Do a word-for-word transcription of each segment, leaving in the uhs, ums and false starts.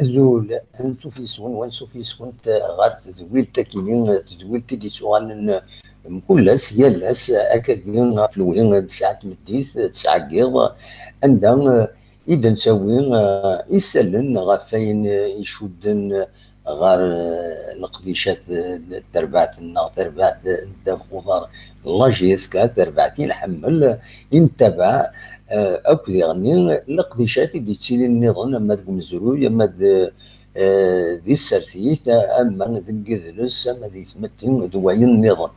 Azul, ansuf yes-wen, wansuf yes-went ɣer tedwilt akini, tedwilt i d-ittuɣalen mkul ass, yal ass, akkagi ɣef lwi tesɛa tmeddit, tesɛa n yiḍ, anda, eh, i d-nettawi, eh, isallen ɣef wayen, eh, icudden ɣer, eh, leqdicat, eh, n terbaɛt-nneɣ, terbaɛt, eh, n ddabex uḍar, la J S K, terbaɛt i nḥemmel, i nettabaɛ, eh, akk diɣenni leqdicat i d-yettilin nniḍen, ama deg umezruy, ama d, eh, di tsertit, ama deg yidles, ama di tmetti, d wayen nniḍen.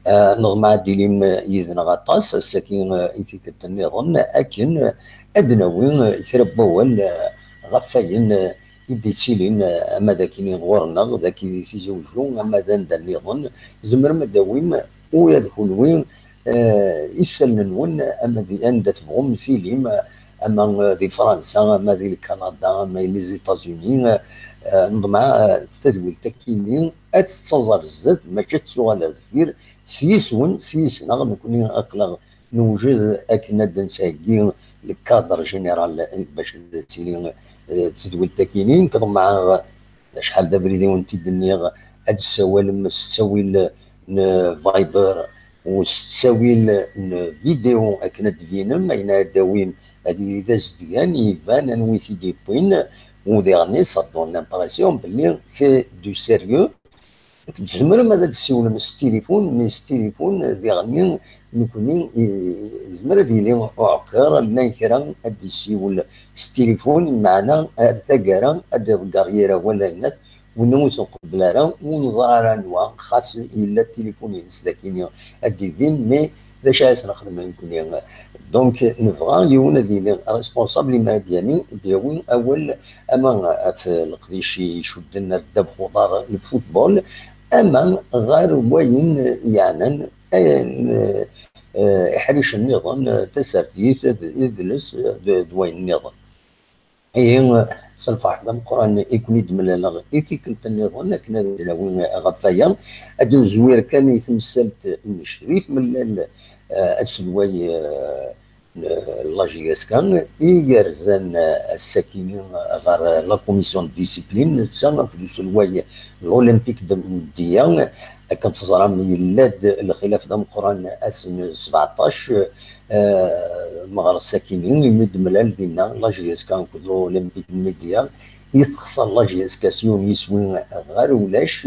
Eh, neḍmeɛ ad d-tilim yid-neɣ aṭas, ass-agi, eh, i tikkelt nniḍen, akken, eh, ad d-nawi, eh, kra n wawal, eh, ɣef wayen, eh, i d-yettilin, eh, ama d akini ɣur-neɣ, d akini di Tizi Uzzu, ama d anda nniḍen, tzemrem ad d-tawim ula d kunwi, eh, isallen-nwen, ama di anda tebɣum tilim, ama, eh, di Fransa, ama di Lkanada, ama di les États-Unis, eh, neḍmeɛ, eh, tadwilt akini ad tettaẓ ar zdat, mačči ad tettuɣal ar deffir, s yis-wen, s yis-neɣ, nekni aql-aɣ newjed akken ad d-nettheggi le cadre général bac ad tili, eh, tedwilt akini. Nekk ḍemɛeɣ acḥal d abrid i wen-t-id-nniɣ, ad d-tessawalem s ttawil n Viber u s ttawil n vidéo akken ad d-tbinem ayen ara d-tawim, ad yili d azedgan iban anwi t-id-yewwin, u diɣenni ça donne l'impression belli c'est du sérieux. Tzemrem ad d-tessiwlem s tilifun, mais s tilifun diɣenni nekni i-, yezmer ad yili uɛekkiṛ, ma kra ad d-yessiwel s tilifun, meɛna ar taggara ad iḍegger yir awal, ayen win ur t-nqebbel ara, ur neẓra ara anwa, xas yella tilifun-ines dagini ad d-ibin, mais d acu ara s-nexdem nekni? Donc, nebɣa yiwen ad yili responsable imi ara d-yani, d-yawi awal ama ɣef leqdic icudden ar ddabex uḍar n football, ama ɣer wayen yeɛnan, eh, iḥricen nniḍen, tasertit, d idles, d, d wayen nniḍen. Ihi, s lferḥ d ameqqran i ken-id-mlaleɣ i tikkelt nniḍen akken ad d-nawi ɣef waya. Ad nezwir kan i temsalt n Crif Mellal, eh, aselway, eh, n la J S K, i yerzan, eh, ass-akini ɣer la commission de discipline, netta akked uselway n l'Olympique de Médéa. Akken teẓram, yella-d lxilaf d ameqqran ass n sbeɛṭac, eh, meɣres akini, imi d-mlal dinna la J S K akked l'Olympique de Médéa, i texṣer la J S K s yiwen yiswi ɣer ulac,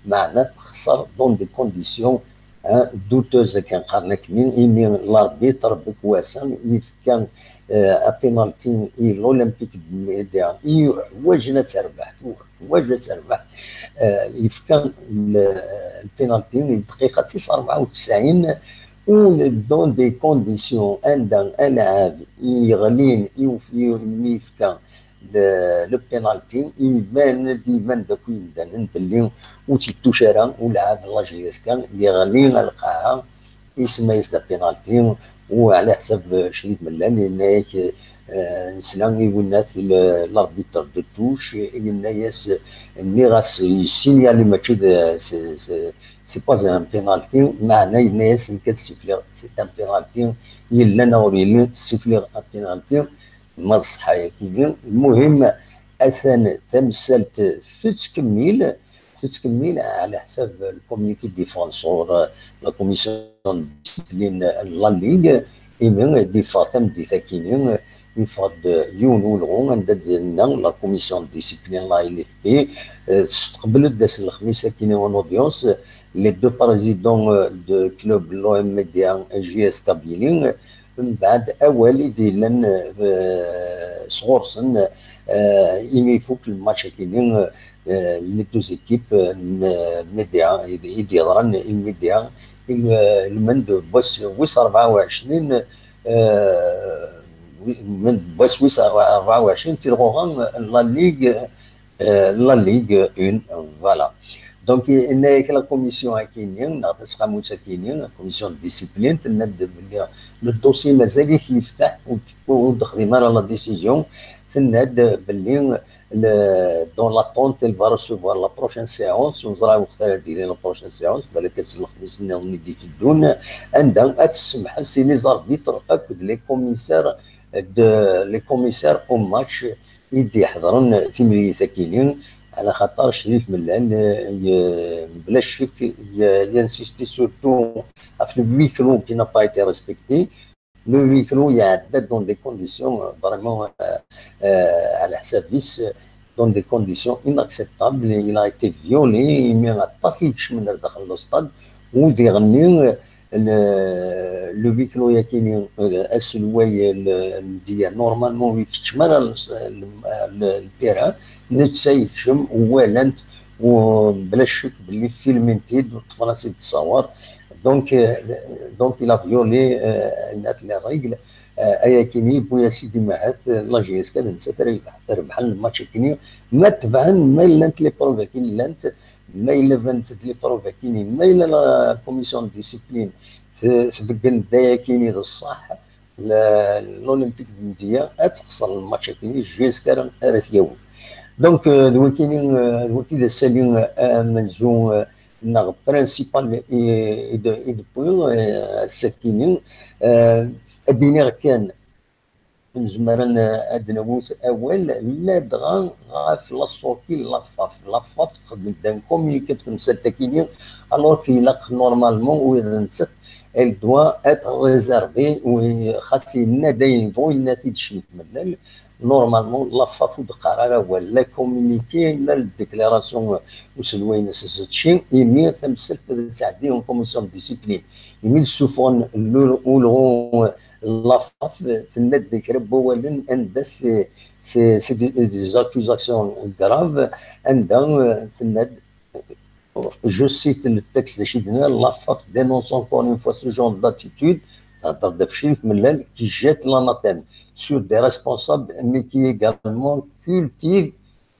meɛna texṣer dans des conditions, hein, douteuses akken qqaren akni, imi l'arbitre Bekwasa yefka, eh, apénalti i l'Olympique de Médéa, i uḥwaǧen ad terbeḥ, uḥwaǧ ad terbeḥ. Eh, yefka l-, lpénalti i dqiqa tis rebɛa u tesɛin, u dans des conditions anda alɛab yeɣlin i uf-, i, mi yefka le, le pénalti, iban-d, iban-d akk i yimdanen belli ur t-yettuc ara ulɛab n la J S K, yeɣli ar lqaɛa, isemma-yas d apénalti, u ɛla ḥsab Crif Mellal, yenna-yak, eh, nesla i winnat le, l'arbitre de touche, yenna-yas, nniɣ-as, yessinyali mačči d, c'est, c'est, c'est pas un penalty, meɛna yenna-yas nekk ad ssifliɣ, c'est un penalty, yella neɣ ur yelli, ssifliɣ apénalti, ma d ṣṣeḥḥa yakini. Lmuhim, atan tamsalt tettkemmil, tettkemmil ɛla ḥsab le communiqué d-yeffɣen sɣur, euh, la commission de discipline n la Ligue, imi d-yeffeɣ tameddit akini, yeffeɣ-d yiwen n ulɣu anda d-yenna la commission de discipline n la L F P, euh, testeqbel-d ass n lexmis akini en audience les deux présidents, euh, de club l'O M Médéa et J S Kabylie, mbeɛd awal i d-yellan, eh, sɣur-sen, eh, imi ifuk lmatch akini, eh, les deux équipes n Médéa, i d-, i d-yeḍran i Médéa, i, eh, lmend n wass wis rebɛa u ɛecrin, eh, wi-, lmend n wass wis rebɛa u ɛecrin, tilɣuɣa n la Ligue, euh, la Ligue un, voilà. Donc, yenna-yak la commission akini, neɣ tasqamut akini, la commission de discipline, tenna-d belli le dossier mazal-it yeftaḥ, ur, ur d-texdim ara la décision, tenna-d belli le, dans l'attente, elle va recevoir la prochaine séance, ur neẓra waqt ara d-tili la prochaine séance, balak ass n lexmis nniḍen i d-iteddun, anda ad tessemḥes i les arbitres akked les commissaires, d les commissaires au match i d-iḥeḍren timlilit-akini, ɛla xaṭer Crif Mellal, eh, ye-, bla ccek, ye-, yinsisti surtout ɣef le huis clos qui n'a pas été respecté. Le huis clos iɛedda dans des conditions, euh, vraiment, euh, euh, ɛla ḥsab-is, dans des conditions inacceptables. Il a été violé, imi aṭas i ikecmen ar daxel n l'stade, u diɣenni, euh, le, le huis clos-yakini, euh, aselway, euh, le, n Dya, normalement, ur ikeččem ara le, le, le, le terrain, netta yekcem, u walan-t, u bla ccek belli filmin-t-id, u ṭṭfen-as-id ṣṣawar. Donc, euh, donc, il a violé, euh, les règles. Euh, ayakini, yewwi-as-id i Mahat, euh, la J S K d nettat ara irebḥ-, rebḥen le match-akini. Ma tebɛen, ma llant les preuves-akini llant, ma yella bant-d les preuves-akini, ma yella la commission de discipline t-, tbeggen-d ayakini d ṣṣeḥ, la, l'Olympique de Mdya ad texṣer le match-akini, J S K ara, ara t-yawi. Donc, euh, d wakini, euh, d waki d asali, euh, amenzu, euh, neɣ principal i, i d-, i d-wwi, eh, ass-akini. Eh, ad d-iniɣ kan, nezmer ad n-, ad d-nawi awal, ladɣa ɣef la sortie n la FAF. La FAF texdem-d un communiqué ɣef temsalt-akini, alors que ilaq normalement, ula d nettat, elle doit être réservée, u xas yenna-d ayen yebɣu, yenna-t-id Crif Mellal, normalement, la FAF ur d-teqqar ara awal, la communiqué, la déclaration, euh, uselway-ines Zetci, imi tamsalt ad tɛeddi en commission de discipline. Imi d-ssufɣen l-, ulɣu, euh, la FAF, tenna-d kra n wawalen anda c'est, c'est, c'est des, des accusations graves, anda, euh, tenna-d, je cite le texte de Chidner, la FAF dénonce encore une fois ce genre d'attitude, c'est-à-dire de Crif Mellal, qui jette l'anathème sur des responsables, mais qui également cultive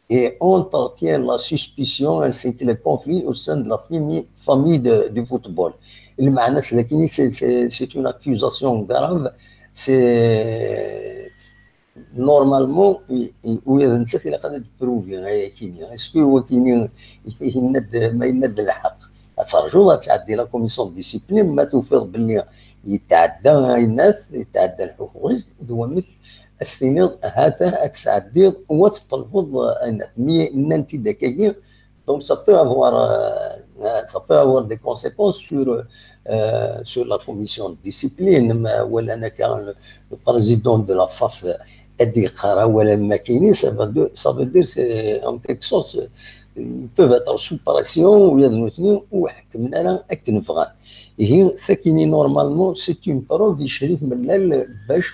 et entretient la suspicion ainsi que les conflits au sein de la fami-, famille de, du football. Lmeɛna-s d akini, c'est, c'est, c'est une accusation grave, c'est normalement, i, i, ula d nettat ilaq ad d-prouvi ayakini. Est-ce que wakini yenna-d, ma yenna-d lḥeqq? Ad terjuḍ ad tɛeddi la commission de discipline, ma tufiḍ belli yetɛedda ayennat, yetɛedda lḥuquq-is, d wamek ad s-tiniḍ, ha-t-a ad tesɛeddiḍ, u ad teṭṭelbeḍ ayennat. Mi nnan-t-id akkagi, donc ça peut avoir, euh, ça peut avoir des conséquences sur, euh, sur la commission de discipline. Ma walan akka le, le président de la FAF ad d-yeqqar awal am wakini, ça veut dire, ça veut dire c'est en quelque sorte, ils peuvent être sous pression, u yad nutni ur ḥekkmen ara akken bɣan. Ihi, takini, normalement, c'est une preuve i Crif Mellal bac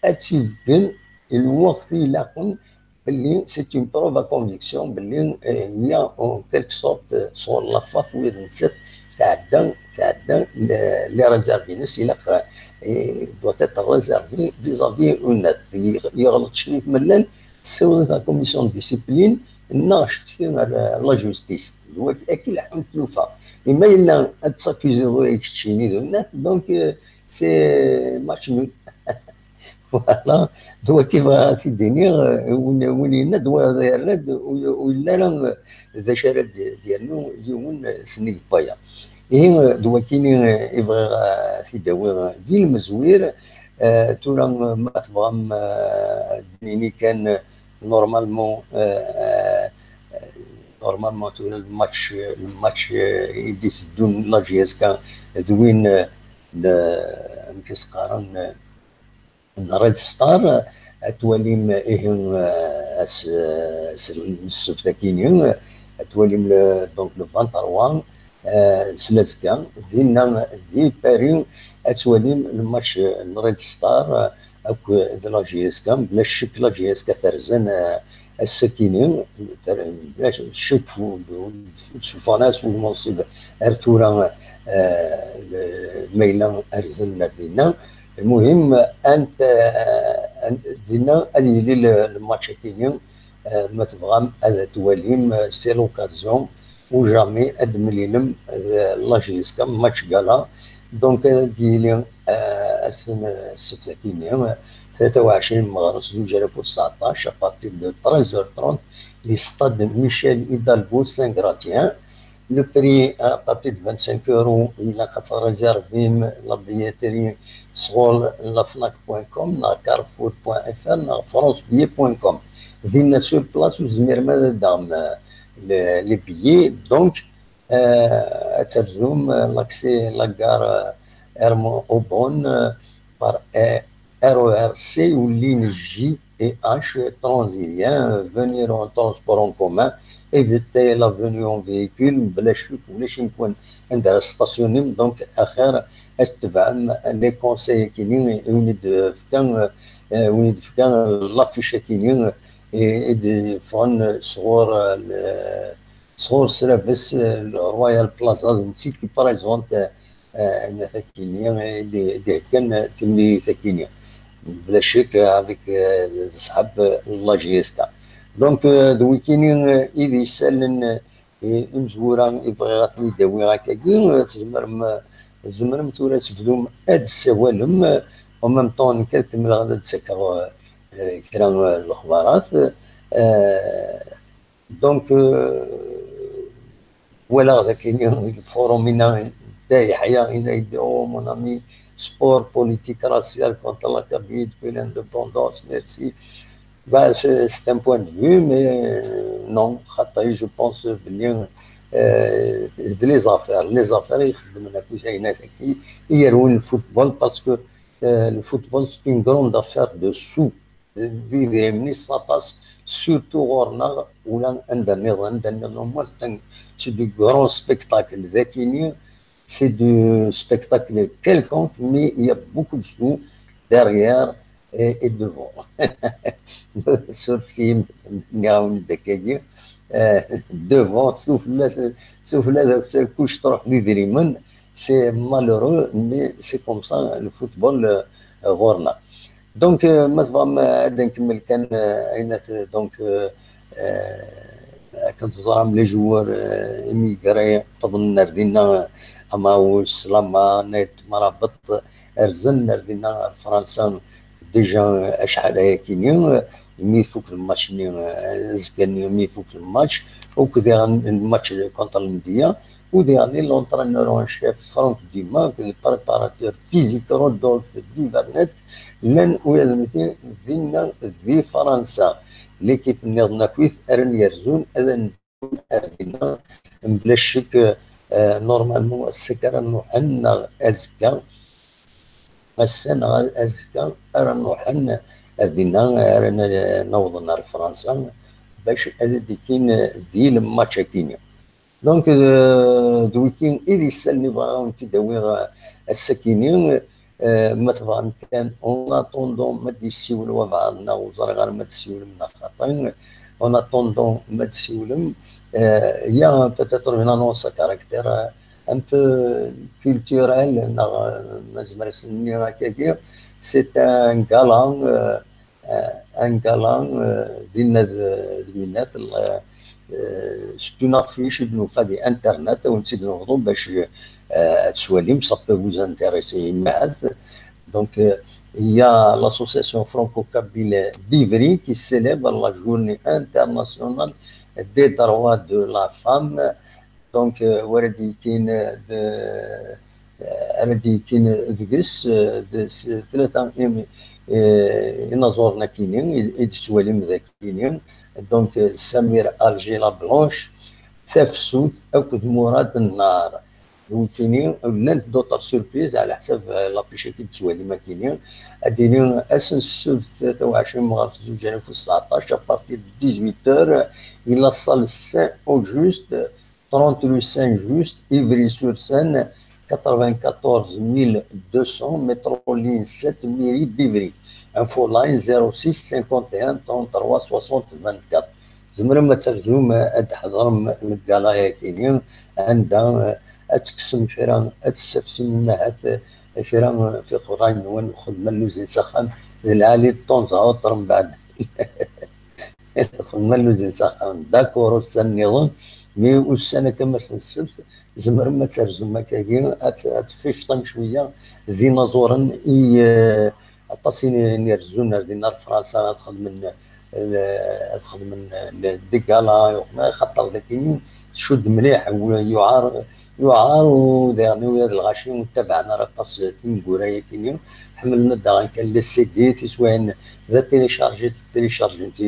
ad tt-ibeggen i lweqt ilaqen, belli c'est une preuve à conviction, belli, euh, il y a en quelque sorte, euh, sɣur la FAF, u yad nettat tɛedda, tɛedda le, les réserves-ines, ilaq, euh, doit être réservé vis-à-vis une, yeɣ-, yeɣleḍ Crif Mellal, ssiwḍet la commission de discipline, neɣ cetki ar, euh, la justice. D waki, akka i leḥḥun tlufa. Mais ma yella ad takuziḍ ula d keččini d une, donc, euh, c'est match nul. Voilà, d waki bɣiɣ ad t-id-iniɣ, euh, win, win yenna-d, wa yerna-d, ur, ur yelli ara, euh, d acu ara d-, d-yernu yiwen, euh, sennig n waya. Ihi, euh, d wakini, euh, i bɣiɣ, euh, ad t-id-awiɣ, euh, di lmezwir, euh, tura, euh, ma tebɣam, euh, ad d-nini kan, euh, normalement, euh, euh, normalement, tura le match, le match, euh, i d-iteddun la J S K d win, euh, n, amek i s-qqaren, euh, n Red Star, ad twalim, ihi, eh, ass, eh, ass n ssebt akini, ad twalim le, donc le vingt-trois, eh, s l'Azekka, dinna di Paris, ad twalim le match n Red Star, eh, akked la J S K, bla ccek la J S K terzen, eh, ass-akini, ter-, bla ccek, ur d-, ur d-, ur d-ssuffɣen ara s wegmunsib ar tura, eh, le, ma yella rzen ar dinna. Lmuhim, ant-, eh, ant-, dinna ad yili le, le match-akini, eh, ma tebɣam ad twalim, eh, c'est l'occasion ou jamais ad d-temlilem, eh, la J S K, match gala. Donc, ad d-yili, eh, ass n, eh, ssebt-akini, eh, tlata u ɛecrin Meɣres, zuǧ alaf u tseɛṭac, à partir de treize heures trente, di stade Michel Hidalgo, Saint-Gratien. Le prix à partir de vingt-cinq euros, ilaq ad tréservim la billetterie sur lafnac point com, neɣ carrefour point F R, neɣ francebillet point com. Dinna sur place, ur tezmirem ad d-taɣem, euh, les, les billets. Donc, euh, ad terzum, euh, l'accès, la gare, euh, Hermont Aubonne, euh, par, euh, R E R C ou ligne J et H Transilien, euh, venir en transport en commun, éviter la venue en véhicule, bla ccek, ulac imkun anda ara testationim, donc axir ad tebɛem les conseils akini i wen-id-fkan, euh, win i d-fkan, euh, l'affiche akini, euh, i d-ffɣen sɣur, euh, le, sɣur srabes, euh, le Royal Plaza d netta qui présente, euh, euh, ayen akini, euh, i d-, i d-iheggan, euh, timlilit akini. Bla ccek, euh, avec, euh, ṣṣḥab, euh, la J S K. Donc, euh, d wikini, euh, i d isalen, euh, i-, imezwura i bɣiɣ ad ten-id-awiɣ akkagi, euh, tzemrem, euh, tzemrem tura ad tebdum ad tessawalem, euh, en même temps nekk ad kemmleɣ ad d-ttakeɣ, euh, euh, kra, euh, lexbarat. Euh, Donc, euh, walaɣ d akini, le forum-inna, Dda Yeḥya, il a dit, oh, mon ami, sport, politique raciale contre la Kabylie depuis l'indépendance, merci. Ben, c'est, c'est un point de vue, mais, euh, non, xaṭi, je pense belli, euh, d les affaires, les affaires i ixeddmen akk ayen-agi i yerwin le football, parce que, euh, le football, c'est une grande affaire de sous. D idrimen i s aṭas, surtout ɣur-neɣ, ula anda nniḍen, anda nniḍen, au moins, c'est un, c'est du grand spectacle. D akini, c'est du spectacle quelconque, mais il y a beaucoup de sous derrière et, et devant. Surtout, nniɣ-awen-d akkagi, euh, devant, sufella, sufella d akessar, kullec truḥ d idrimen, c'est malheureux, mais c'est comme ça, le football, euh, ɣur-neɣ. Donc, euh, ma tebɣam, euh, ad nkemmel kan, euh, ayen at-, donc, euh, euh, akken teẓram, les joueurs, euh, émigrés, wwḍen ar dinna, euh, Amaus, Lama, Net, Mrabeṭ, rzen ar dinna ar Fransa, déjà, euh, acḥal ayakini, euh, imi ifuk lmatch-nni, euh, azekka-nni, imi ifuk lmatch, akked diɣen lmatch contre Lmedya, u diɣen l'entraîneur en chef Franck Dumas, akked le préparateur physique Rodolphe Duvernet, llan ula d nutni dinna di Fransa. L'équipe nniḍen akkit ara n-yerzun ad n-ddun ar dinna, mebla ccek, euh, normalement ass-agi ara nruḥen neɣ azekka, ass-a neɣ azekka ara nruḥen ar dinna, ara n-, nawḍen ar Fransa bac ad d-kkin di lmatch-agi-nni. Donc, euh, d wiki i d isalen i bɣiɣ ad wen-t-id-awiɣ, euh, ass-agi-nni. Euh, ma tebɣam kan, en attendant, ma d-yessiwel wabɛaḍ, neɣ ur ẓriɣ ara ma d-tessiwlem neɣ xaṭi. En attendant, ma d-tessiwlem, euh, il y a peut-être une annonce à caractère, euh, un peu culturel, neɣ, euh, ma zemreɣ ad s-nniɣ akkagi, c'est un gala, euh, euh, un gala, euh, dinna d, d winna, euh, c'est une affiche i d-nufa di internet, ad wen-tt-id-nebḍu bac, euh, ad twalim, ça peut vous intéresser, imahat. Donc, euh, il y a l'association franco-kabyle d'Ivry qui célèbre la journée internationale des droits de la femme. Donc, euh, wara d-yekkin, euh, d, euh, ara d-yekkin deg-s, euh, d, s, tlata im-, euh, inaẓuren akini, i, i d-tettwalim d akini. Donc, euh, Samir Alger La Blanche, Tafsut, akked Murad Nnar. Wikini, llant d'autres surprises, ɛla ḥsab, euh, l'affiche-agi d-tettwalim akini. Ad d-ini ass n ssebt tlata u ɛecrin ɣer zuǧ alaf u tseɛṭac, à partir de dix-huit heures, i la salle Saint-Auguste, trente rue Saint-Just, Ivry-sur-Seine, quatre-vingt-quatorze mille deux cents, métro ligne sept, mairie d'Ivry. Info line zéro six cinquante et un trente-trois soixante vingt-quatre. Tzemrem ad terzum, ad d-tḥeḍrem deg gala-agi-nni, anda, eh, ad tekksem kra, ad tessafsim ahat, eh, kra, eh, f iqerray-nwen, xedmen luzin s axxam, d lɛali n ṭṭunẓa uṭer mbeɛd. Xedmen luzin s axxam. D'accord, ussan nniḍen, mi ussan akka ma s-, n ssebt, tzemrem ad terzum akkagi, ad t-, ad tficṭem cwiya d inaẓuren i, eh, aṭas i n-, n-, irezzun ar dinna ar Fransa ad xedmen ad xedmen deg gala, xaṭer d akken tcudd mliḥ, yuɛer, yuɛer, u daɣen ula d lɣaci ur ttabaɛen ara aṭas tineggura-yakini, ḥemmlen ad d-aɣen kan les C D, tiswayin d télécharger, télécharger ti,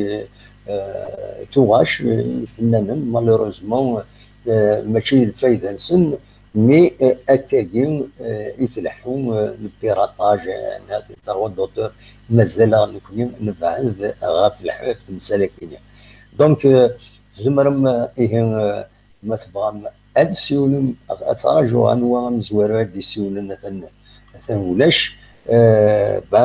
euh, tuɣac, euh, ifennanen, malheureusement, euh, mačči d lfayda-nsen, mais, euh, akkagi, euh, i tleḥḥu, euh, le piratage, euh, neɣ droit d'auteur, mazal-aɣ nekni nebɛed ɣef leḥ-, ɣef temsal-agi-nni. Donc, euh, tzemrem, euh, ihi, euh, ma tebɣam ad tessiwlem, ad ttrajuɣ anwa amezwaru ad d-yessiwlen, atan, atan ulac. Euh, ba,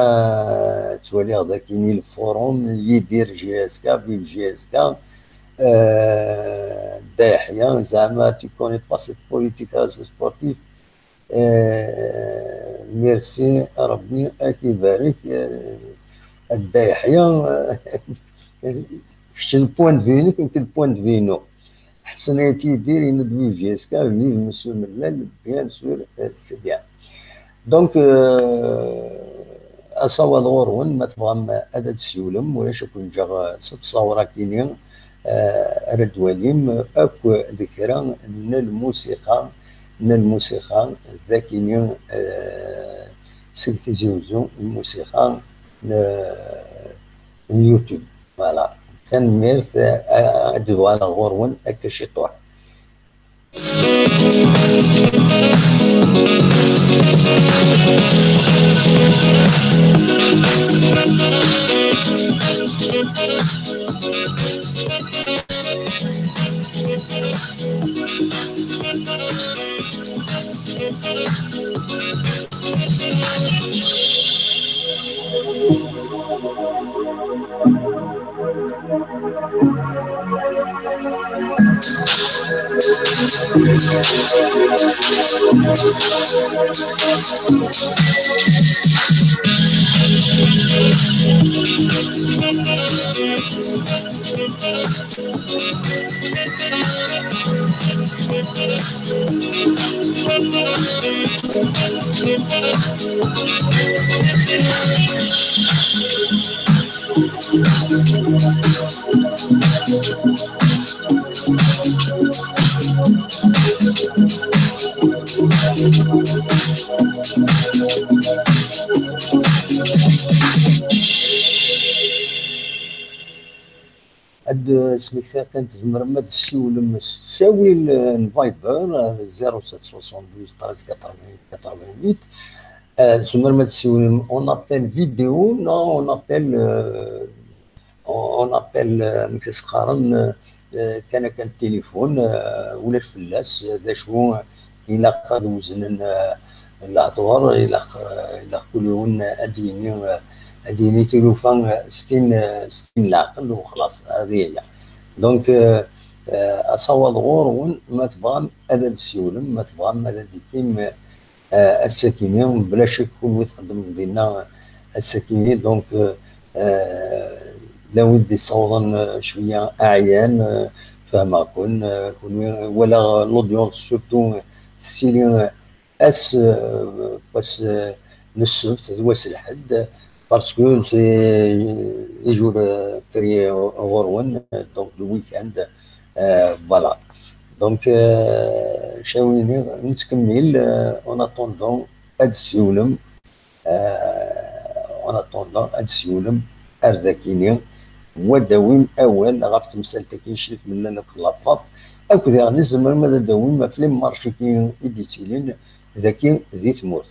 ttwaliɣ dagi le forum, Yidir J S K, vive J S K, euh, Dda Yeḥya, zeɛma tu connais pas cette politique, euh, sportive. Euh, merci, Rabbi ad k-ibarek, euh, a Dda Yeḥya, euh, kečč le point de vue-inek, nekk le point de vue-inu. Ḥsen Ayt Yidir yenna-d vive J S K, vive Monsieur Mellal, bien sûr, euh, c'est bien. Donc, euh, asawaḍ ɣur-wen, ma tebɣam ad d-tessiwlem, ulac ad ken-ǧǧeɣ, euh, s ttṣawra-kini, euh, ara d-twalim, euh, akk d kra n lmusiqa, n lmusiqa, d akini, euh, seg Tizi Uzzu, lmusiqa n, n YouTube. Voilà. Tanemmirt, euh, ad d-uɣaleɣ ɣur-wen akka ciṭuḥ. Ad d-smektiɣ kan, tzemrem ad d-tessiwlem s ttawil, eh, n Viber, eh, zéro sept soixante-douze treize quatre-vingt-huit quatre-vingt-huit. Eh, tzemrem ad d-tessiwlem en appel vidéo neɣ en appel, eh, en, en appel, eh, amek i s-qqaren, eh, eh, kan akka n tilifun, eh, ulac fell-as, eh, d acu, eh, ilaq ad weznen, eh, lehdur, ilaq, eh, ilaq kul yiwen ad d-yini, eh, ad d-yini tilufa, eh, s tin, eh, s tin n leɛqel u xlaṣ, ad yaya. Donc, eh, eh, asawaḍ ɣur-wen, ma tebɣam ad d-tessiwlem, ma tebɣam ad d-tikim, eh, eh, ass-akini, bla ccek kunwi txeddmem dinna ass-akini, donc, eh, eh, la wid d-yessawḍen, eh, cwiya aɛyan, eh, fehmeɣ-ken, eh, kunwi, walaɣ l'audience surtout, eh, tettili, eh, ass, eh, wass, eh, n ssebt d wass lḥedd, parce que c'est les jours, eh, fériés ɣur-wen, donc le week-end, eh, voilà. Donc, eh, cawini, nettkemmil, eh, en attendant, ad d-ssiwlem, eh, en attendant, ad d-ssiwlem ar dakini, wa d-awim awal ɣef temsalt-agi n Ccrik Mellal akked Lafat, akked daɣen tzemrem ad d-awim ɣef les marchés-agi i d-yettilin dagi di tmurt.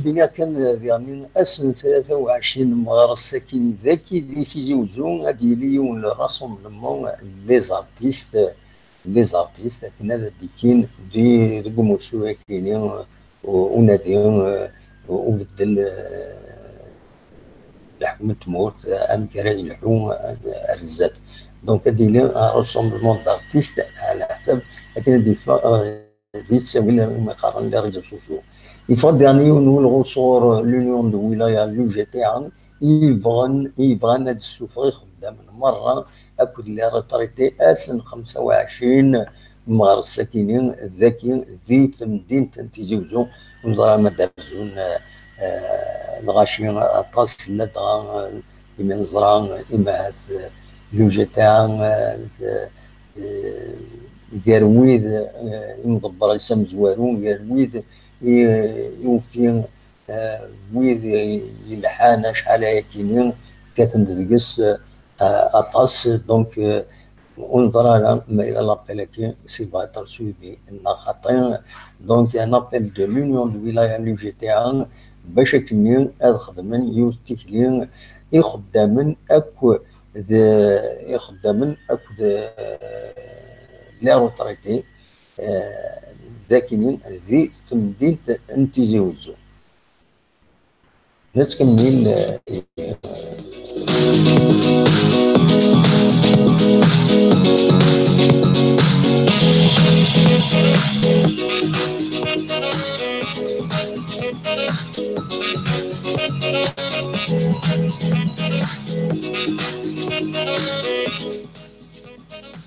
Ad iniɣ kan, eh, diɣen ass n tlata u ɛecrin n meɣres akkin dagi di Tizi Uzzu, ad yili yiwen n rassemblement, les artistes, les artistes, akken ad d-ikkin di, deg umussu akkin, eh, unadi, eh, ubeddel, eh, leḥkem n tmurt, eh, amek ara yelḥu, eh, ar zdat. Donc, ad d-yili un rassemblement d'artistes, ɛla ḥsab akken ad d-yeffeɣ, eh, di ttawil, imi qqaren les réseaux sociaux. Yeffeɣ-d diɣen yiwen n ulɣu sɣur l'Union de Wilaya, l'U G T A, i yebɣan, i yebɣan ad d-ssufeɣ ixeddamen merra akked les retraités ass n xemsa u ɛecrin meɣres akkin dagi di temdint n Tizi Uzzu. Neẓra ma d-arzun, eh, eh, lɣaci aṭas, ladɣa, eh, imi neẓra, eh, imi ahat, eh, l'U G T A, eh, eh, gar wid, eh, imḍebber-is amezwaru, gar wid i, i ufi, eh, wid yelḥan acḥal ayakini kkaten-d deg-s, eh, aṭas. Donc, eh, ur neẓri ara ma yella l'appel-agi c'est pour être suivi neɣ xaṭi. Donc, un appel de l'Union de Wilaya, l'U G T A, bac akkenni ad xedmen yiwet tikli ixeddamen akk d ixeddamen akked, eh, les retraités, eh, d akini di temdint n Tizi Uzzu. Nettkemmil, eh,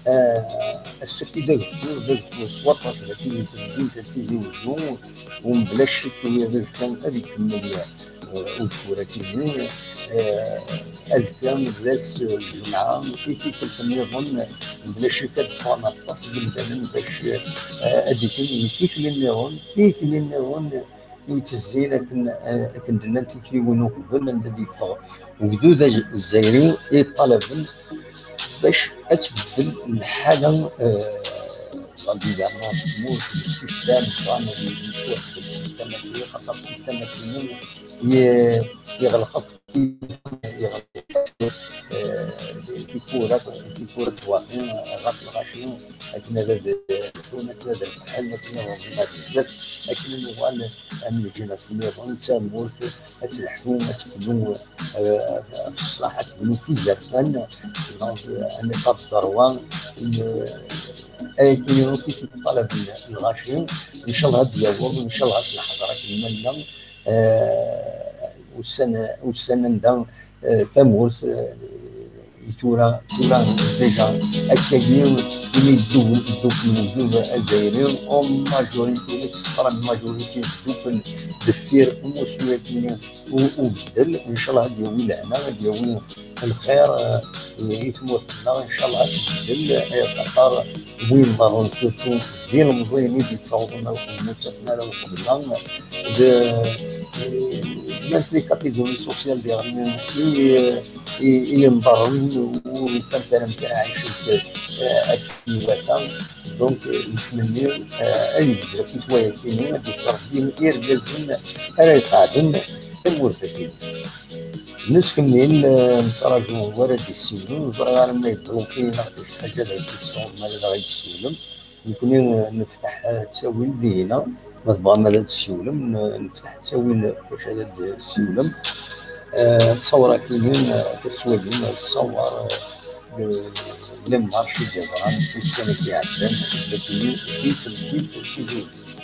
Ah, ass-agi d ageffur, d ageffur s waṭas dagi di temdint n Tizi Uzzu, u mebla ccek ula d azekka ad ikemmel, eh, ugeffur akini. Eh, azekka d ass, eh, lǧemɛa, i tikkelt nniḍen, mebla ccek ad ffɣen aṭas n yimdanen bac, eh, ad ikemmel tikli nniḍen, tikli nniḍen, yettezzin akken, eh, akken d-nnan tikliwin uqbel, anda d-yeffeɣ ugdud aj-, azzayri i ṭalaben bac ad tbeddel lḥala, eh, la gouvernance n tmurt, le système, bɣan ad yettwabeddel système-agi, xaṭer système-agi ye-, yeɣleq akk, yeɣleq, eh, tiwwura, tiwwura n twaɣi ɣef lɣaci, akken ad, ad, akken ad rebḥen, akken ad ṛuḥen ar zdat, akken ad nuɣal am leǧnas nniḍen, d tamurt ad telḥu, ad tebnu, eh, ɣef ṣṣeḥ, ad tebnu tizerfan, donc, eh, un état de droit, eh, ayagi akk i t-ṭalaben lɣaci. Ncallah ad d-yaweḍ, ncallah s leḥder akken ma nella, eh, ussan, ussan anda, eh, tamurt, eh, i tura, tura déjà, akkagi, imi dduklen, dduklen ugdud azzayri, en majorité, l'extrême majorité, dduklen deffir umussu-agi u-, ubeddel. Ncallah ad yawi lehna, ad yawi lxir, eh, i tmurt-nneɣ, ncallah ad tbeddel, eh, axaṭer Win ḍerren surtout d ilemẓiyen i d-yettawḍen ar lxedma, ur ttafen ara lxedma. D, llant les catégories sociales diɣen i, i, i yenḍerren, ur ufant ara amek ara ɛicent, eh, akken iwata. Donc, eh, nettmenni, eh, ad yebded akk waya-kini, ad yeffeɣ din irgazen ara iqeɛden tamurt-agi. Nettkemmil, eh, nettraǧu wara d-yessiwlen, ur ẓriɣ ara ma yebluki neɣ d acu ḥaǧa d acu tessawḍem ara d aɣ-yessiwlem. Nekkni, eh, nefteḥ, eh, ttawil dinna, ma tebɣam ad d-tessiwlem, n-, nefteḥ ttawil bac ad d-tessiwlem. Eh, ttṣawar akini, eh, tettwalim, eh, ttṣawar, eh, le, le marché iǧabran, ussan-agi iɛeddan, d akini, di temdint n Tizi Uzzu.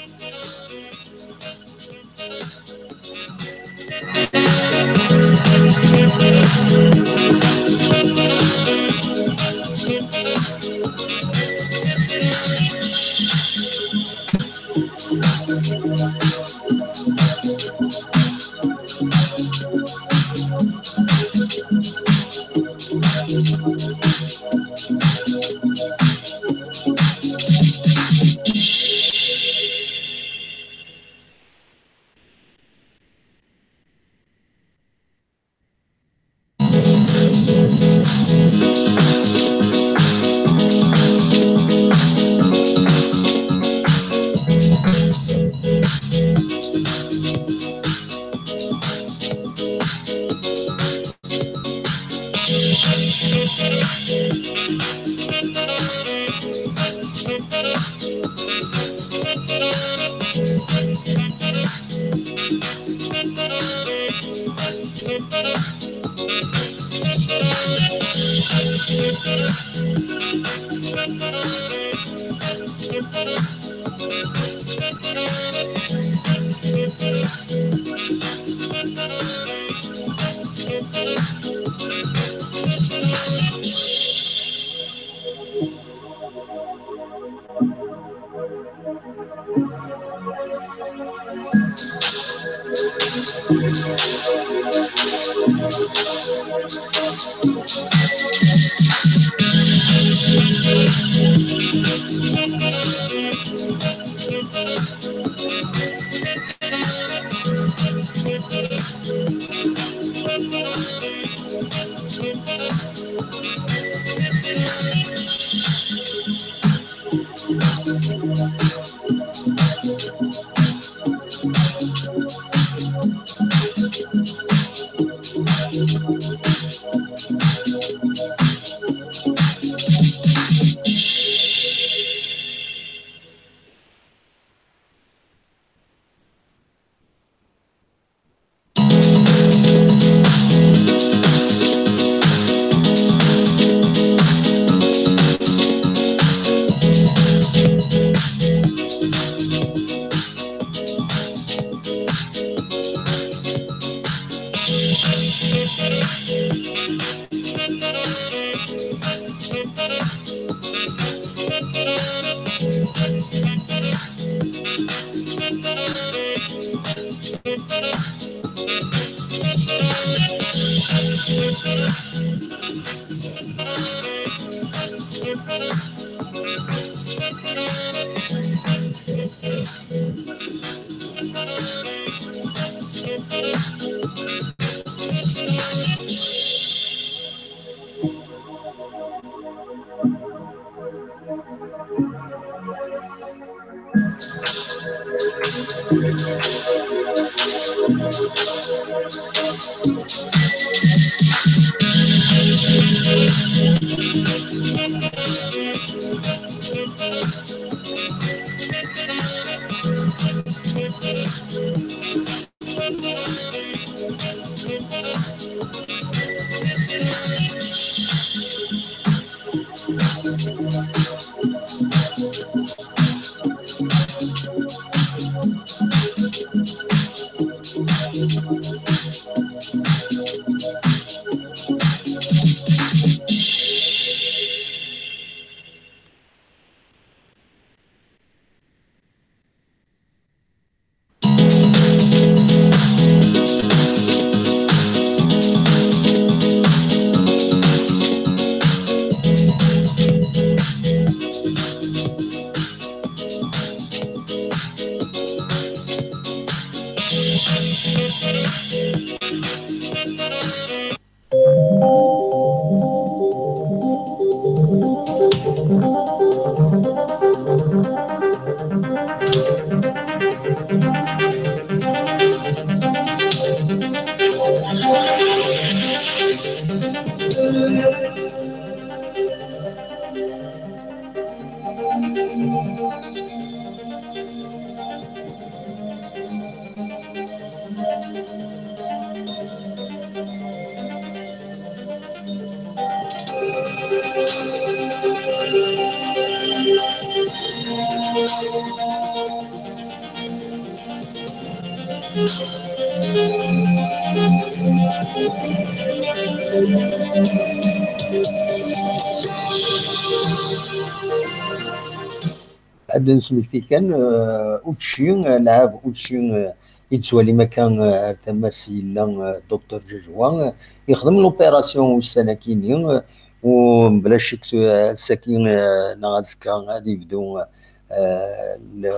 Ad d-nesmekti kan, eh, učči, eh, lɛab, učči, eh, i d-tettwalim akka, eh, ar tama-s yella, eh, Docteur Jajwa, eh, yexdem l'opération ussan-akini, eh, u mebla ccek, eh, ass-agi, eh, neɣ azekka ad yebdu, eh, le,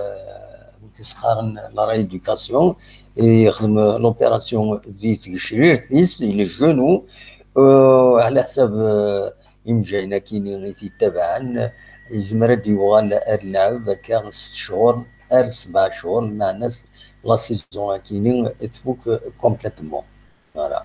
wid i s-qqaren la rééducation, eh, yexdem l'opération di tgecrirt-is, i le genou, eh, ɛla ḥsab, eh, imejjayen akini i t-yettabaɛen, yezmer ad d-yuɣal ar lɛeb akka s cchur ar sebɛa cchur, lmeɛna la saison akini tfuk complètement. Voilà.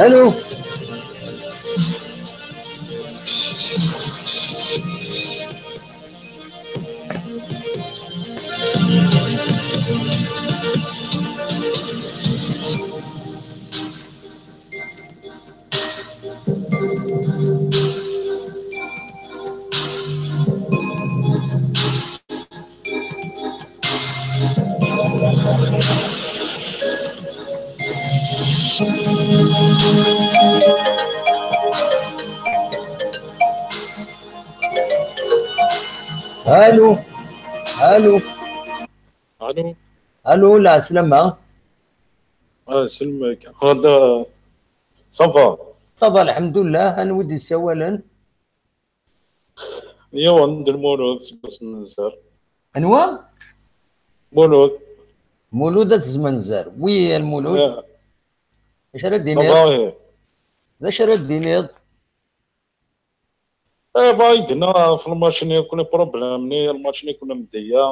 Allô. Allô. Allô. Allô. Allô, la, Salama. Ah, Salama. Ça va. Ça va, الحمد لله. Anwa i d-yessawalen? Yiwen d Lmulud seg Zmenzer. Anwa? Mulud. Mulud At Zmenzer. Oui, a Lmulud. D acu ara d-tiniḍ? D acu ara d-tiniḍ? Eh, bah, i yenna ɣef lmatch-nni, akk les problèmes-nni, lmatch-nni, akk lemdeyya,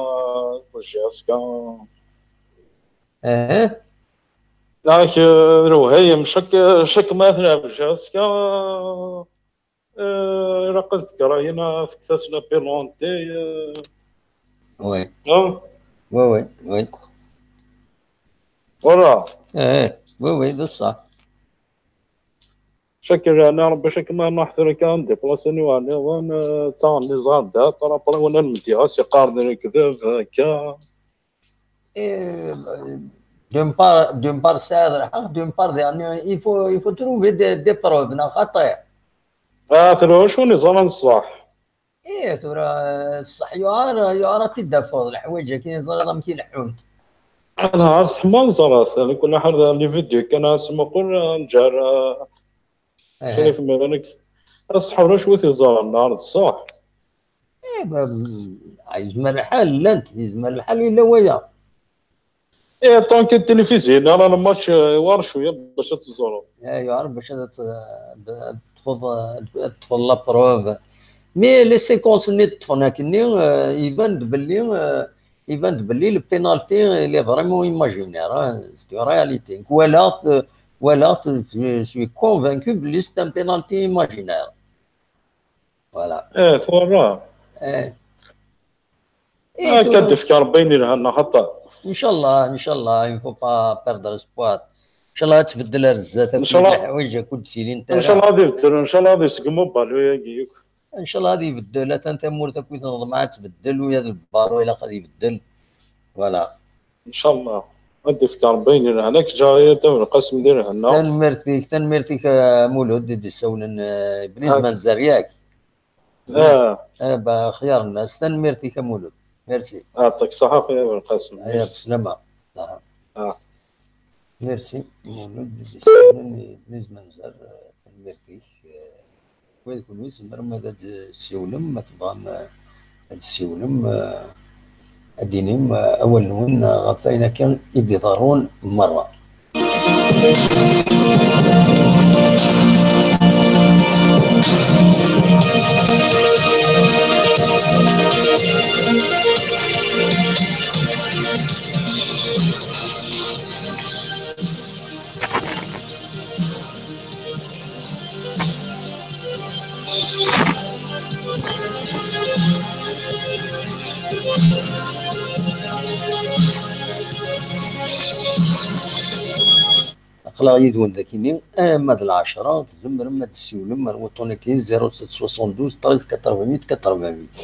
eh, J S K. Aha. Yak, eh, lewhayem, chaque, chaque ma tleɛb J S K, eh, ilaq ad tgeɣ ayen, eh, fket-asen la pénalité, eh. Oui. Ah. Oui, oui, oui. Voilà. Eh, oui, oui, d ṣṣeḥ. Chaque année, Rebbi, chaque ma nruḥ tura kan, déplacer-nni war nniḍen, eh, ttaɣen les ardates, après, win ara d-yas yeqqar d lekdeb, akka. Eh, d'une part, d'une part, tesɛiḍ lḥeqq, d'une part, يعني, il faut, il faut trouver des, des preuves, neɣ xaṭi? Ah, tura, acu neẓra n ṣṣeḥ? Eh, tura, eh, ṣṣeḥ yuɛer, yuɛer ad t-id-tafeḍ, leḥwayeǧ-agi neẓra amek i leḥḥunt. Ana, ṣṣeḥ ma neẓra-t, nekk nḥar les vidéos kan, ad nesmuqul, eh, nǧar, eh, Aha. Crif Miranek. Ṣṣeḥ ulac wi t-iẓran, neɣ d ṣṣeḥ? Eh, ba-, yezmer lḥal, llant, yezmer lḥal yella waya. Eh, tant que tilifizya, neɣ lmatch, eh, yewɛer cwiya bac ad teẓreḍ. Eh, yewɛer bac ad t-, ad teṭṭfeḍ, ad teṭṭfeḍ la preuve. Mais les séquences-nni ṭṭfen akkenni, eh, iban-d belli, eh, iban-d belli le penalty, il est vraiment imaginaire, hein, c'est une réalité. Walaɣ-t, walaɣ-t, je suis convaincu belli c'est un penalty imaginaire. Voilà. Eh, twalaḍ. Eh. Eh, akka ad d-ifk Rebbi ayen yelhan, neɣ xaṭer. Inchallah, inchallah, il ne faut pas perdre espoir. Inchallah ad tbeddel ar zdat akk, inchallah, leḥwayeǧ akk ur d-ttilint ara. Inchallah ad ibeddel, inchallah ad isegmu ubalu-agi akk. Inchallah ad ibeddel, atan tamurt akk i tneḍmeɛ ad tbeddel, ula d lbaru ilaq ad ibeddel. Voilà. Inchallah. Ad d-ifk Rebbi ayen yelhan. Ad k-ǧǧeɣ a Belqasem di lehna. Tanemmirt-ik, tanemmirt-ik a Mulud i d-issawlen, eh, Iblis Manzer, yak? Ah. Eh, ba, xyar-nnes, tanemmirt-ik a Mulud. Merci. Yeɛṭik ṣṣeḥḥa a Belqasem. Aya, merci. Beslama. Aha. Ah. Merci, Mulud i d-issawlen i Iblis Manzer, eh, tanemmirt-ik, eh, Wa d kunwi tzemrem ad d-tessiwlem, ma tebɣam, eh, ad d-tessiwlem, eh, ad d-tinim, eh, awal-nwen, eh, ɣef wayen akka i d-iḍerrun merra. Aql-aɣ yid-wen dagini, ama d lɛecṛa, tzemrem ad d-tessiwlem ar wuṭṭun-agi, zéro sept soixante-douze treize quatre-vingt-huit quatre-vingt-huit.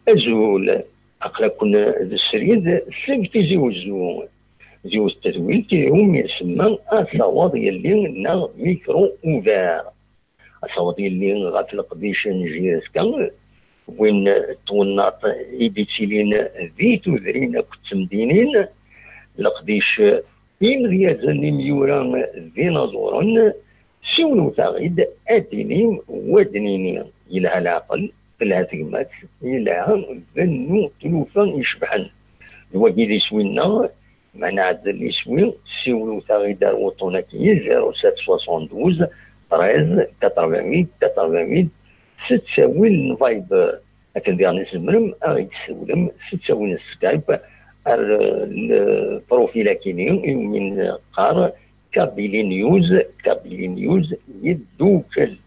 Azul, aql-aken d srid seg Tizi Wezzu. Yiwet n tedwilt iwumi isemma Asawaḍ Yelli neɣ Micro Ouvert. Asawaḍ Yelli ɣef leqdic n J S K, win n twennaḍt i d-ittilin di tudrin akked temdinin, leqdic imedyazen, imyura d inaẓuren, siwlewt-aɣ-id ad d-tinim wa d-nini, yelha leɛqel, telha tegmat, yelha bennu tlufa icebḥen. D wagi d iswi-nneɣ, ma nɛeddel iswi, siwlewt-aɣ-id ar wuṭṭun-agi, zéro sept soixante-douze treize quatre-vingt-huit quatre-vingt-huit, s ttawil n Viber. Akken diɣen i tzemrem ad ɣ-d-tessiwlem s ttawil n Skype ar, eh, lprofil akini iwumi neqqar Kabylie News, Kabylie News yeddukel.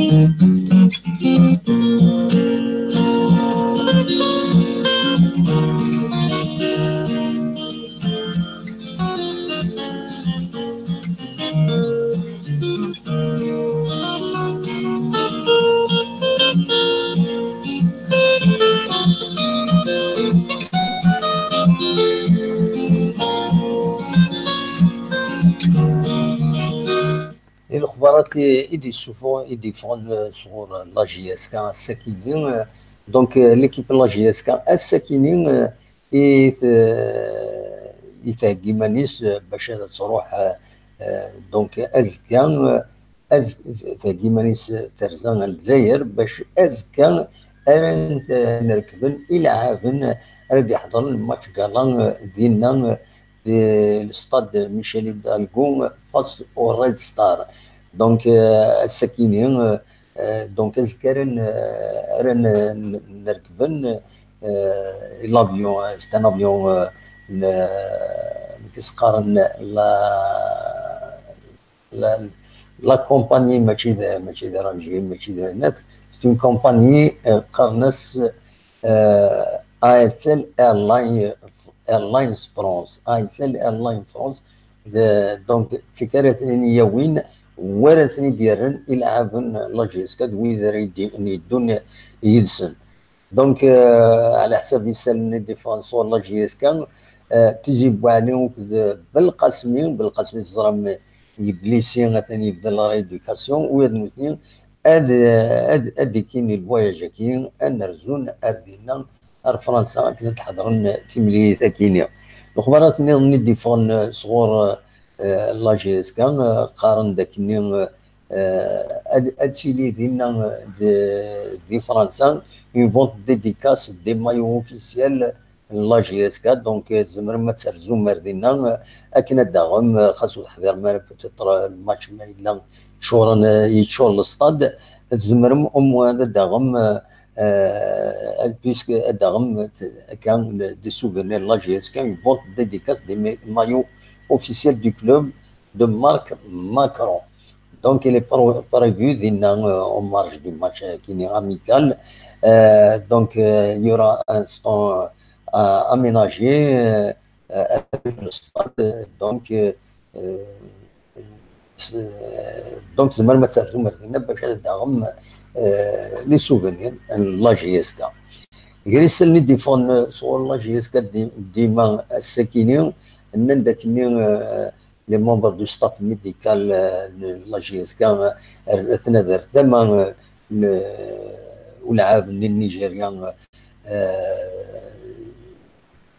Di lexbarat i, i d-yessufeɣ, i d-yeffɣen, eh, sɣur la J S K ass-akini, eh, donc, eh, l'équipe n la J S K ass-akini, eh, i t-, i theggi iman-is, eh, bac ad truḥ, eh, eh, donc azekka, eh, az-, theggi iman-is, eh, terza ar Lezzayer bac azekka ara n-, eh, n-rekben ileɛɛaben ara d-iḥḍren match gala, eh, dinna, eh, di l'stade Michel Hidalgo face au Red Star. Donc, euh, ass-akini, euh, euh, donc, azekka ara n-, ara n-, n-, n-, nerkben, euh, l'avion, euh, c'est un avion, euh, n-, n-, qu'est-ce qu'on la, la, la compagnie, mačči d, mačči d Rangir, mačči d net, c'est une compagnie, euh, qqaren-as, euh, A S L Airline, Airlines France, A S L Airline France, d, donc, d tikaratin yawin, wara ten-id-yerren ileɛɛaben n la J S K d wid ara yeddi-, yeddun yid-sen. Donc, euh, ɛla ḥsab isallen i d-iffɣen sɣur la J S K, euh, Tizi Bouɛli akked Belqasmi, Belqasmi teẓram yeblisi atan yebda la rééducation, u ad nutni ad, ad, ad d-ikkin lvoyage-agi, ad n-rzun ar dinna, ar Fransa, akken ad d-ḥeḍren timlilit-agi-nni. Lexbarat nniḍen i d-iffɣen sɣur, euh, la J S K, euh, qqaren-d akkenni, euh, ad, ad tili dinna, euh, di, di Fransa, une vente dédicace des maillots officiels n la J S K, donc, euh, tzemrem ad terzum ar dinna, euh, akken ad d-taɣem, euh, xas ur teḥḍirem ara peut-être, euh, match ma yella ččuren, euh, yeččur lestad, tzemrem au moins ad d-taɣem, euh, euh, puisque ad d-taɣem, euh, akka, le, des souvenirs de la J S K, une vente dédicace des ma-, maillots officiels du club de marque Macron. Donc, il est pro-, prévu dinna, euh, en marge du match, euh, kini amical. Euh, donc, euh, il y aura un stand, euh, aménagé, euh, euh, avec le stade. Donc, euh, euh, c'est, donc, tzemrem ad terzum ar dinna bac ad d-taɣem, euh, les souvenirs n la J S K. Gar isallen i d-iffɣen, euh, sɣur la J S K di-, dima ass-akini, nnan-d akkenni, euh, les membres du staff médical, euh, de la J S K, euh, ar-, atnan ar tama, euh, n ulɛab-nni n Nigeria, euh,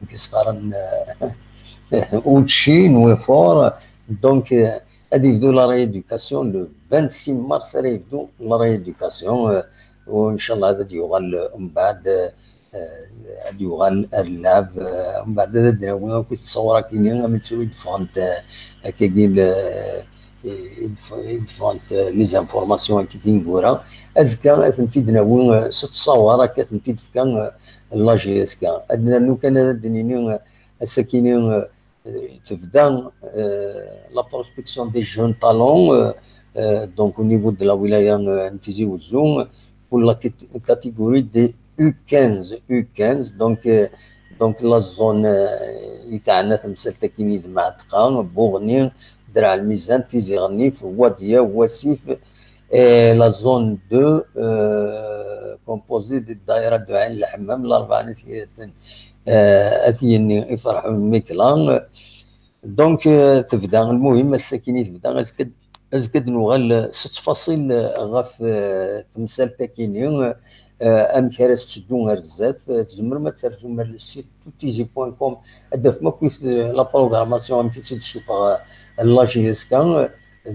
i s-qqaren, euh, učči n wifuṛ. Donc, euh, ad yebdu la rééducation le vingt-six mars, ara yebdu la rééducation, euh, u ncallah ad d-yuɣal, euh, mbeɛd, euh, euh, ad yuɣal ar llɛeb, euh, mbeɛd ad d-nawi akk ttṣawṛat-nni, am ttru i d-ffɣent, euh, akkagi, le, i d-, i d-ffɣent, euh, les informations akka tineggura. Azekka ad tent-id-nawi, euh, s ttṣawṛat akka ad tent-id-tefka, euh, la J S K. Ad nernu kan ad d-nini, euh, ass-akini, euh, tebda, euh, la prospection des jeunes talents, euh, euh, donc au niveau de la wilaya, euh, n Tizi Wezzu, pour la cat-, catégorie des U quinze, U quinze, donc, euh, donc la zone, euh, i teɛna temsalt-agi d Mɛatqa, Buɣni, Draɛ Lmizan, Tizi Ɣennif, Wadia, Wasif, et la zone deux, euh, composée de ddaïra de Ɛin Lḥemmam, Larebɛa n At Yir-, euh, At Yinni, Iferḥ Mikla. Donc, euh, tebda, lmuhim, ass-akini tebda, azekka, azekka ad nuɣal, euh, s ttfaṣil, euh, ɣef, euh, temsalt-akini, euh, amek ara s-teddu ar zdat, euh, tzemrem ad terzum ar le site tout easy point com, ad d-tafem akk, euh, la programmation, amek i tt-id-tessufeɣ, euh, la J S K, euh,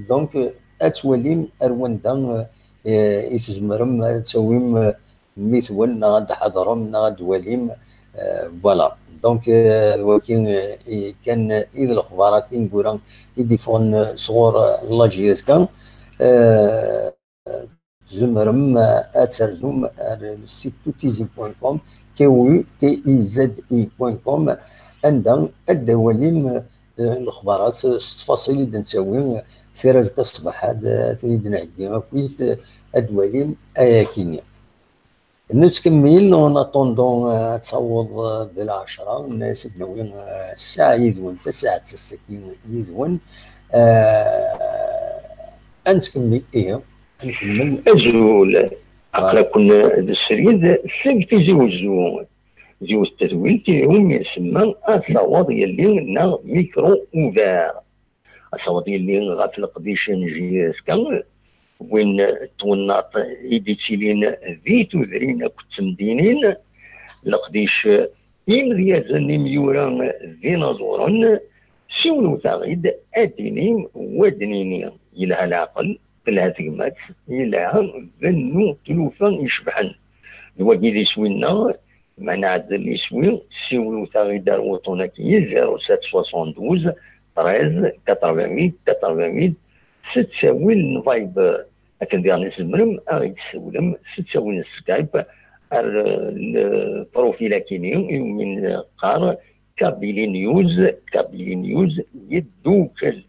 donc, euh, ad twalim ar wanda, euh, euh, i tzemrem ad tawim, euh, mmi-twen, neɣ ad d-tḥeḍrem, neɣ ad d-twalim, euh, voilà. Donc, euh, d wagi, euh, i kan, euh, i d lexbarat ineggura i d-iffɣen, euh, sɣur, euh, la J S K. Euh, tzemrem, euh, ad terzum ar le site tout easy point com, T O U T I Z I point com, anda ad d-twalim, euh, lexbarat s ttfaṣil i d-nettawi, s ara azekka ṣṣbeḥ ad, ad ten-id-nheggi akkit, ad d-walim ayakini. Nettkemmil, en attendant, euh, ad taweḍ, euh, d lɛecṛa, nnas ad d-nawi, euh, ssaɛa yid-wen, tasaɛet ass-agi yid-wen. Euh, ad nettkemmil, ihi, ad nkemmel. Azul, aql-aken d srid seg Tizi Wezzu. Yiwet n tedwilt iwumi isemma Ad taweḍ yelli neɣ micro ouvert. Ad taweḍ yelli ɣef leqdic n J S K, win n twennaḍt i d-ittilin di tudrin akked temdinin, leqdic imedyazen, imyura d inaẓuren, siwlet-aɣ-id ad d-tinim, wa d-nini, yelha leɛqel, telha tegmat, yelha bennu tlufa icebḥen. D wagi d iswi-nneɣ, ma nɛeddel iswi, siwlet-aɣ-id ar wuṭṭun-agi, zéro sept soixante-douze treize quatre-vingt-huit quatre-vingt-huit, s ttawil n Viber. Akken diɣen i tzemrem ad ɣ-d-tessiwlem s ttawil n Skype ar, eh, lprofil-agi-ni iwumi neqqar Kabylie News, Kabylie News yeddukel.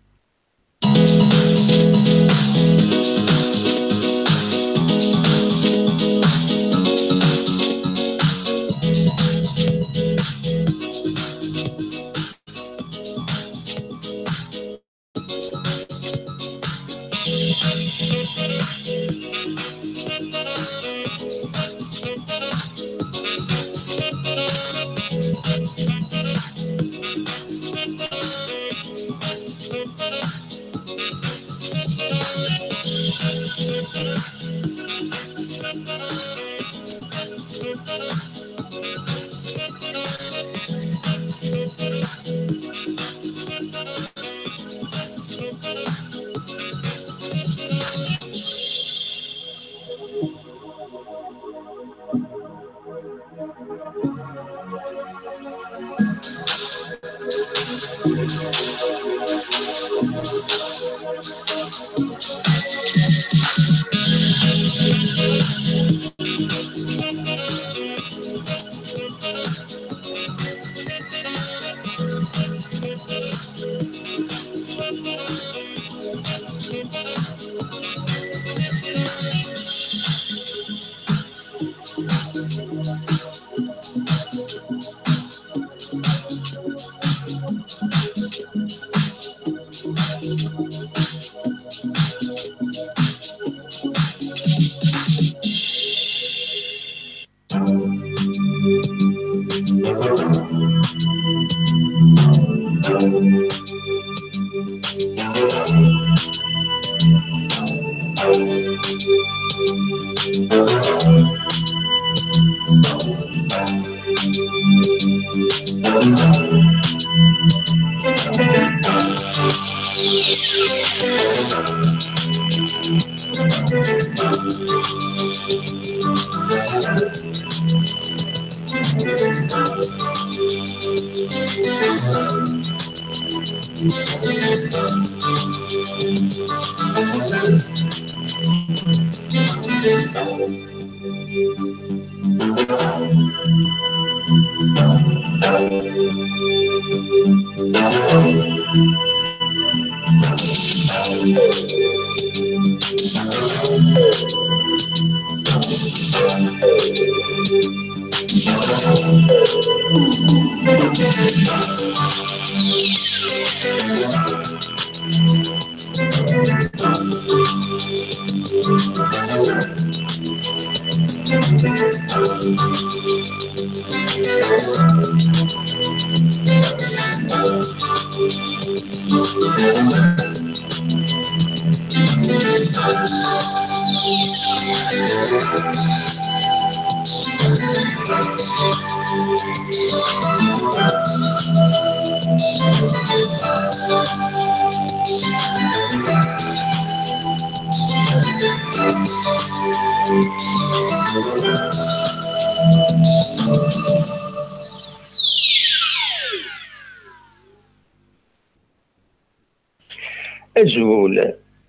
Azul,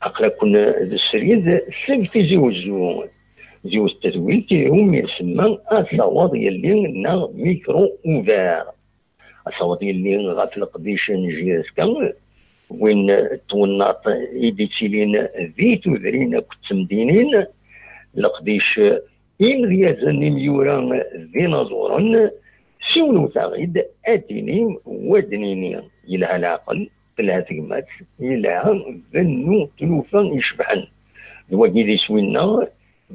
aql-aken d srid seg Tizi Wezzu. Yiwet n tedwilt iwumi isemma Ad taweḍ yelli neɣ micro ouvert. Ad taweḍ yelli ɣef leqdic n J S K, win n twennaḍt i d-ittilin di tudrin akked temdinin, leqdic imedyazen, imyura d inaẓuren, siwlet-aɣ-id, ad d-inim, wa d-nini, yelha leɛqel, telha tegmat, yelha bennu tlufa icebḥen. D wagi d iswi-nneɣ,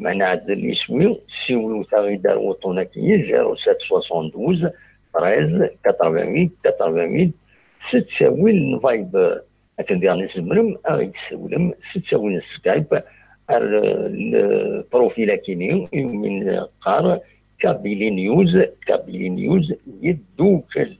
ma nɛeddel iswi, siwlet-aɣ-id ar wuṭṭun-agi, zéro sept soixante-douze treize quatre-vingt-huit quatre-vingt-huit, s ttawil n Viber. Akken diɣen i tzemrem ad ɣ-d-tessiwlem s ttawil n Skype ar, eh, lprofil akini iwumi neqqar Kabylie News, Kabylie News yeddukel.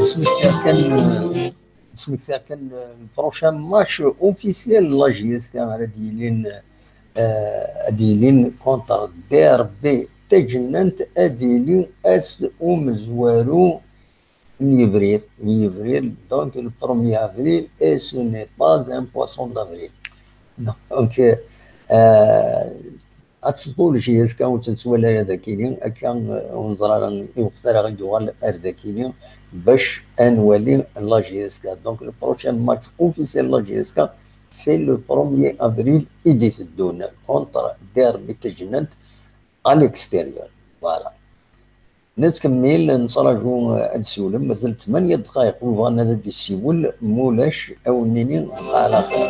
Nesmekta kan, nesmekta kan, euh, le prochain match officiel n la J S K ara d-yilin, euh, ad d-yilin contre D R B Tajennant, ad yili ass umezwaru n yebrir, n yebrir, donc le premier avril, et ce n'est pas un poisson d'avril. Donc, euh, ad tebbu le J S K ur tt-nettwali ara dakini, akka, euh, ur neẓri ara i waqt ara ɣ-d-yuɣal ar dakini bac ad nwali la J S K. Donc, le prochain match officiel n la J S K, c'est le premier avril i d-iteddun contre D R B Tajennant à l'extérieur. Voilà. Nettkemmil, nettraǧu ad d-siwlem, mazal tmanya dqayeq, win bɣan ad d-isiwel, mulac, ad wen-nini ala xir.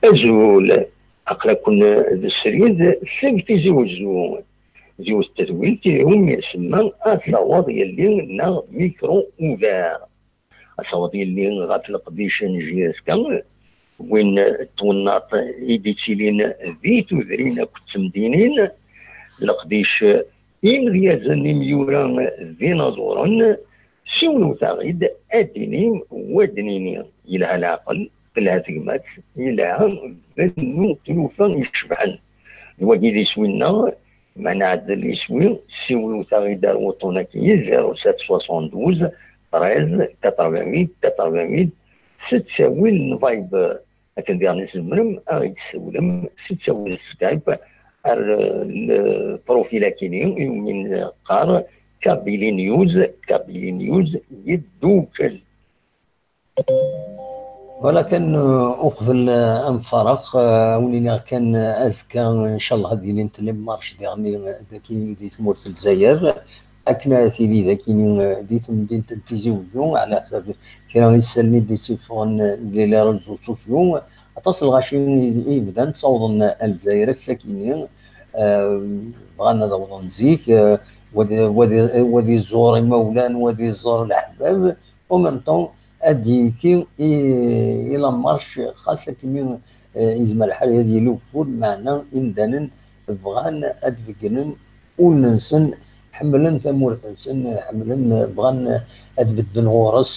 Azul, aql-aken d srid seg Tizi Wezzu. Yiwet n tedwilt iwumi isemma Asawaḍ Yelli neɣ Micro Ouvert. Asawaḍ Yelli ɣef leqdic n J S K, win n twennaḍt i d-ittilin di tudrin akked temdinin, leqdic imedyazen, imyura d inaẓuren, siwlet-aɣ-id, ad d-inim, wa d-nini, yelha leɛqel, telha tegmat, yelha bennu tlufa icebḥen. D wagi d iswi-nneɣ, ma nɛeddel iswi, siwlet-aɣ-id ar wuṭṭun-agi, zéro sept soixante-douze treize quatre-vingt-huit quatre-vingt-huit, s ttawil n Viber. Akken diɣen tzemrem ad ɣ-d-tessiwlem s ttawil Skype ar, eh, le profil akini iwumi neqqar Kabylie News, Kabylie News yeddukel. Voilà kan, eh, uqbel, eh, ad nfareq, eh, ad wen-iniɣ kan, eh, azekka, ncallah, ad ilint les marches diɣen, eh, dagi di tmurt n Lezzayer, akken ara tili dagi, eh, di temdint n Tizi Wezzu, ɛla ḥsab kra isallen i d-itteffɣen, eh, di les réseaux sociaux, aṭas n lɣaci i, i yebdan ttawḍen ar Lezzayer ass-akini, eh, bɣan ad awḍen zik, eh, wa d, wa d, wa d iẓur imawlan, wa d iẓur leḥbab, en même temps, ad d-yeki i, i la marche, xas akken, eh, yezmer lḥal ad yili ugeffur, meɛna imdanen bɣan ad beggnen ul-nsen, ḥemmlen tamurt-nsen, ḥemmlen, bɣan ad bedden ɣur-s,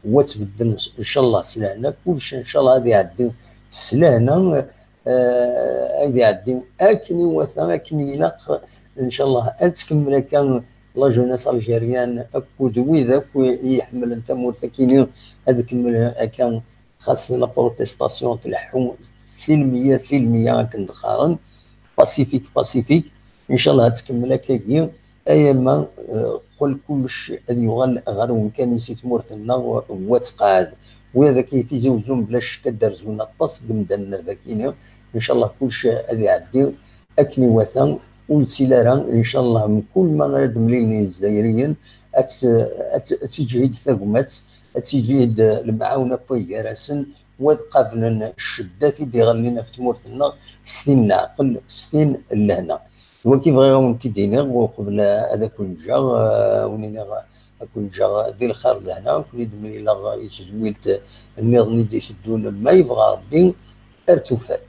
wa tbedden, ncallah, s lehna, kullec, ncallah, ad iɛeddi s lehna, eh, ad iɛeddi akken iwata, akken ilaq, ncallah, ad tkemmel akka la jeunesse algérienne akked wid akk i iḥemmlen tamurt akini, ad kemmlen akka, xas la protestation tleḥḥu silmiya, silmiya akken d-qqaren, pacifique, pacifique, ncallah ad tkemmel akkagi, ayama, eh, qqel kullec ad yuɣal ɣer umkan-is i tmurt-nneɣ, wa tqeɛɛed. Wid akkin i Tizi Wezzu, bla ccek ad d-rzun aṭas n yimdanen ar dakini, ncallah kullec ad iɛeddi akken iwata, ur yettili ara, ncallah, mkul ma ara d-mlilen Izzayriyen, ad t-, ad t-, ad tiǧhid tagmat, ad tiǧhid lemɛawna n way gar-asen, wa ad qablen cceddat i d-iɣellin ɣef tmurt-nneɣ s tin n leɛqel, s tin n lehna. D wagi bɣiɣ ad wen-t-id-iniɣ uqbel ad akun-ǧǧeɣ, eh, ad wen-iniɣ ad kun-ǧǧeɣ di lxir d lehna, ad ken-id-mlileɣ i tedwilt nniḍen i d-iteddun, ma yebɣa Rebbi, ar tufat.